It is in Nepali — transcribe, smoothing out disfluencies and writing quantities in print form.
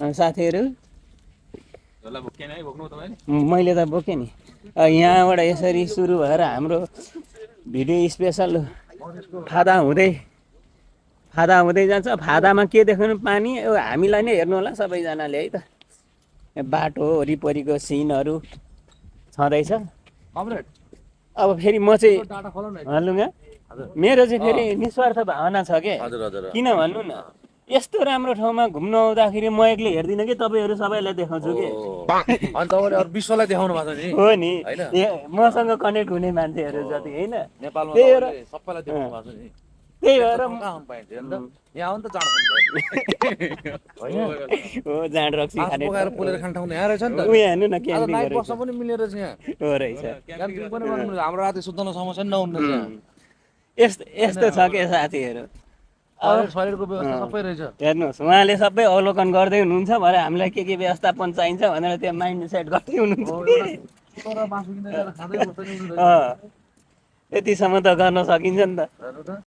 साथीहरू मैले त बोकेँ नि। यहाँबाट यसरी सुरु भएर हाम्रो भिडियो स्पेसल फादा हुँदै जान्छ। फादामा के देख्नु पानी हामीलाई नै हेर्नु होला सबैजनाले है त। बाटो वरिपरिको सिनहरू छँदैछ। अब फेरि म चाहिँ भन्नु मेरो चाहिँ फेरि निस्वार्थ भावना छ के, किन भन्नु न, यस्तो राम्रो ठाउँमा घुम्न आउँदाखेरि म एक्लै हेर्दिनँ कि तपाईँहरू सबैलाई देखाउँछु कि। अनि तपाईँले अरू विश्वलाई देखाउनु भएको छ नि हो नि, मसँग कनेक्ट हुने मान्छेहरू जति होइन, नेपालमा त्यही भएर सबैलाई देखाउनु भएको छ नि। त्यही भएर पाइन्छ नि त, यहाँ हो नि त जाँड हो जाँड रक्सी खाने पकाएर पोलेर खाने ठाउँ यहाँ रहेछ नि त। ऊ यहाँ हेर्नु न क्याम्पिङ नाइट गरेको बस्न पनि मिल्ने रहेछ यहाँ, हो रहेछ। क्याम्पिङ पनि गर्नु मिल्छ। हाम्रो राति सुत्न समस्या नि नहुने रहेछ यहाँ। यस्तो छ के साथीहरू, शरीरको व्यवस्था सबै रहेछ। हेर्नुहोस् उहाँले सबै अवलोकन गर्दै हुनुहुन्छ भरे हामीलाई के व्यवस्थापन चाहिन्छ भनेर त्यो माइन्ड सेट गर्दै हुनुहुन्छ। यतिसम्म त गर्न सकिन्छ नि त।